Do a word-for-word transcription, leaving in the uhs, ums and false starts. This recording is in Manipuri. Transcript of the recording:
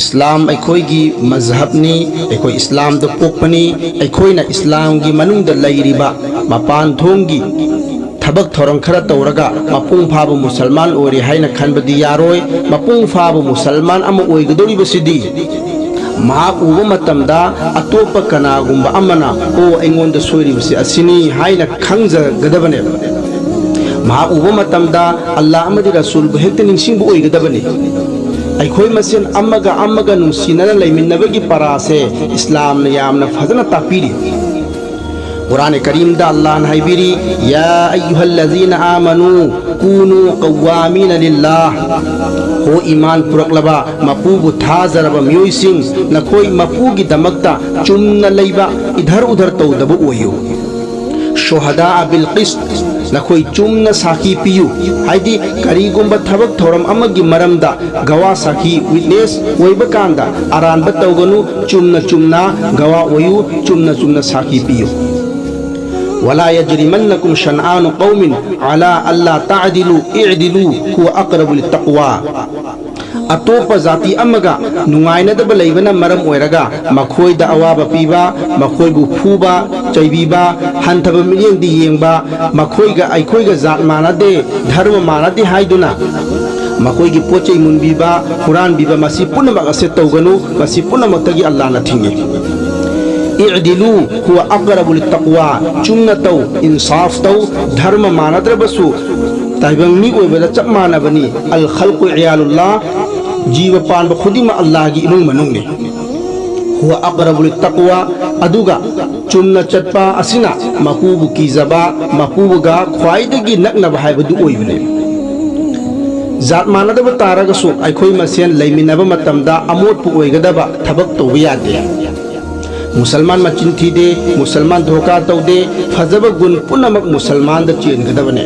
ꯏꯁꯂꯥꯝ ꯑꯩꯈꯣꯏꯒꯤ ꯃꯖꯍꯕꯅꯤ, ꯑꯩꯈꯣꯏ ꯏꯁꯂꯥꯝꯗ ꯄꯣꯛꯄꯅꯤ꯫ ꯑꯩꯈꯣꯏꯅ ꯏꯁꯂꯥꯝꯒꯤ ꯃꯅꯨꯡꯗ ꯂꯩꯔꯤꯕ ꯃꯄꯥꯟ ꯊꯣꯡꯒꯤ ꯊꯕꯛ ꯊꯧꯔꯝ ꯈꯔ ꯇꯧꯔꯒ ꯃꯄꯨꯡ ꯐꯥꯕ ꯃꯨꯁꯜꯃꯥꯟ ꯑꯣꯏꯔꯦ ꯍꯥꯏꯅ ꯈꯟꯕꯗꯤ ꯌꯥꯔꯣꯏ꯫ ꯃꯄꯨꯡ ꯐꯥꯕ ꯃꯨꯁꯜꯃꯥꯟ ꯑꯃ ꯑꯣꯏꯒꯗꯧꯔꯤꯕꯁꯤꯗꯤ ꯃꯍꯥꯛ ꯎꯕ ꯃꯇꯝꯗ ꯑꯇꯣꯞꯄ ꯀꯅꯥꯒꯨꯝꯕ ꯑꯃꯅ, "ꯑꯣ, ꯑꯩꯉꯣꯟꯗ ꯁꯣꯏꯔꯤꯕꯁꯤ ꯑꯁꯤꯅꯤ" ꯍꯥꯏꯅ ꯈꯪꯖꯒꯗꯕꯅꯦꯕ꯫ ꯃꯍꯥꯛ ꯎꯕ ꯃꯇꯝꯗ ꯑꯜꯂꯥ ꯑꯃꯗꯤ ꯔꯁꯨꯜꯕꯨ ꯍꯦꯛꯇ ꯅꯤꯡꯁꯤꯡꯕ ꯑꯣꯏꯒꯗꯕꯅꯤ꯫ ꯑꯩꯈꯣꯏ ꯃꯁꯦꯟ ꯑꯃꯒ ꯑꯃꯒ ꯅꯨꯡꯁꯤꯅꯅ ꯂꯩꯃꯤꯟꯅꯕꯒꯤ ꯄꯔꯥꯁꯦ ꯏꯁꯂꯥꯝꯅ ꯌꯥꯝꯅ ꯐꯖꯅ ꯇꯥꯛꯄꯤꯔꯤ꯫ ꯀꯨꯔꯥꯟ ꯀꯔꯤꯝꯗ ꯑꯜꯂꯥꯍꯅ ꯍꯥꯏꯕꯤꯔꯤ, "ꯌꯥ ꯑꯩꯌꯨꯍꯜꯂꯖꯤꯅ ꯑꯥꯃꯅꯨ ꯀꯨꯅꯨ ꯀꯧꯋꯥꯃꯤꯅ ꯂꯤꯜꯂꯥꯍ"꯫ ꯍꯣ ꯏꯃꯥꯟ ꯄꯨꯔꯛꯂꯕ, ꯃꯄꯨꯕꯨ ꯊꯥꯖꯔꯕ ꯃꯤꯑꯣꯏꯁꯤꯡ, ꯅꯈꯣꯏ ꯃꯄꯨꯒꯤꯗꯃꯛꯇ ꯆꯨꯝꯅ ꯂꯩꯕ, ꯏꯙꯔ ꯎꯙꯔ ꯇꯧꯗꯕ ꯑꯣꯏꯌꯨ꯫ "ꯁꯨꯍꯗꯥ ꯕꯤꯜ ꯀꯤꯁ꯭ꯠ", ꯅꯈꯣꯏ ꯆꯨꯝꯅ ꯁꯥꯈꯤ ꯄꯤꯌꯨ꯫ ꯍꯥꯏꯗꯤ, ꯀꯔꯤꯒꯨꯝꯕ ꯊꯕꯛ ꯊꯧꯔꯝ ꯑꯃꯒꯤ ꯃꯔꯝꯗ ꯒꯋꯥ ꯁꯥꯈꯤ, ꯋꯤꯠꯅꯦꯁ, ꯑꯣꯏꯕ ꯀꯥꯟꯗ ꯑꯔꯥꯟꯕ ꯇꯧꯒꯅꯨ, ꯆꯨꯝꯅ ꯆꯨꯝꯅ ꯒꯋꯥ ꯑꯣꯏꯌꯨ, ꯆꯨꯝꯅ ꯆꯨꯝꯅ ꯁꯥꯈꯤ ꯄꯤꯌꯨ꯫ "ꯋꯂꯥ ꯌꯖꯔꯤꯃꯟꯅꯀꯨꯝ ꯁꯟꯑꯥꯅꯨ ꯀꯧꯃꯤꯟ ꯑꯂꯥ ꯑꯜꯂꯥ ꯇꯥꯗꯤꯂꯨ ꯏꯗꯤꯂꯨ ꯍꯨꯋ ꯑꯛꯔꯕꯨ ꯂꯤꯠꯇꯛꯋꯥ"꯫ ꯑꯇꯣꯞꯄ ꯖꯥꯇꯤ ꯑꯃꯒ ꯅꯨꯡꯉꯥꯏꯅꯗꯕ ꯂꯩꯕꯅ ꯃꯔꯝ ꯑꯣꯏꯔꯒ ꯃꯈꯣꯏꯗ ꯑꯋꯥꯕ ꯄꯤꯕ, ꯃꯈꯣꯏꯕꯨ ꯐꯨꯕ, ꯆꯩꯕꯤꯕ, ꯍꯟꯊꯕ ꯃꯤꯠꯌꯦꯡꯗꯤ ꯌꯦꯡꯕ, ꯃꯈꯣꯏꯒ ꯑꯩꯈꯣꯏꯒ ꯖꯥꯠ ꯃꯥꯟꯅꯗꯦ, ꯙꯔꯃ ꯃꯥꯟꯅꯗꯦ ꯍꯥꯏꯗꯨꯅ ꯃꯈꯣꯏꯒꯤ ꯄꯣꯠ ꯆꯩ ꯃꯨꯟꯕꯤꯕ, ꯍꯨꯔꯥꯟꯕꯤꯕ, ꯃꯁꯤ ꯄꯨꯝꯅꯃꯛ ꯑꯁꯤ ꯇꯧꯒꯅꯨ, ꯃꯁꯤ ꯄꯨꯝꯅꯃꯛꯇꯒꯤ ꯑꯜꯂꯥꯍꯅ ꯊꯤꯡꯉꯤ꯫ "ꯏꯗꯤꯂꯨ ꯍꯨꯋ ꯑꯛꯔꯕꯨ ꯂꯤꯠꯇꯛꯋꯥ", ꯆꯨꯝꯅ ꯇꯧ, ꯏꯟꯁꯥꯐ ꯇꯧ, ꯙꯔꯃ ꯃꯥꯟꯅꯗ꯭ꯔꯕꯁꯨ ꯇꯥꯏꯕꯪ ꯃꯤ ꯑꯣꯏꯕꯗ ꯆꯞ ꯃꯥꯟꯅꯕꯅꯤ꯫ "ꯑꯜ ꯈꯜꯀꯨ ꯏꯌꯥꯂꯨꯜꯂꯥ", ꯖꯤꯕ ꯄꯥꯟꯕ ꯈꯨꯗꯤꯡꯃꯛ ꯑꯜꯂꯥꯍꯒꯤ ꯏꯃꯨꯡ ꯃꯅꯨꯡꯅꯤ꯫ "ꯍꯨꯋ ꯑꯛꯔꯕꯨ ꯂꯤꯠꯇꯛꯋꯥ", ꯑꯗꯨꯒ ꯆꯨꯝꯅ ꯆꯠꯄ ꯑꯁꯤꯅ ꯃꯄꯨꯕꯨ ꯀꯤꯖꯕ, ꯃꯄꯨꯒ ꯈ꯭ꯋꯥꯏꯗꯒꯤ ꯅꯛꯅꯕ ꯍꯥꯏꯕꯗꯨ ꯑꯣꯏꯕꯅꯤ꯫ ꯖꯥꯠ ꯃꯥꯟꯅꯗꯕ ꯇꯥꯔꯒꯁꯨ ꯑꯩꯈꯣꯏ ꯃꯁꯦꯟ ꯂꯩꯃꯤꯟꯅꯕ ꯃꯇꯝꯗ ꯑꯃꯣꯠꯄ ꯑꯣꯏꯒꯗꯕ ꯊꯕꯛ ꯇꯧꯕ ꯌꯥꯗꯦ꯫ ꯃꯨꯁꯜꯃꯥꯟ ꯃꯆꯤꯟ ꯊꯤꯗꯦ, ꯃꯨꯁꯜꯃꯥꯟ ꯙꯣꯀꯥ ꯇꯧꯗꯦ, ꯐꯖꯕ ꯒꯨꯟ ꯄꯨꯝꯅꯃꯛ ꯃꯨꯁꯜꯃꯥꯟꯗ ꯆꯦꯟꯒꯗꯕꯅꯦ꯫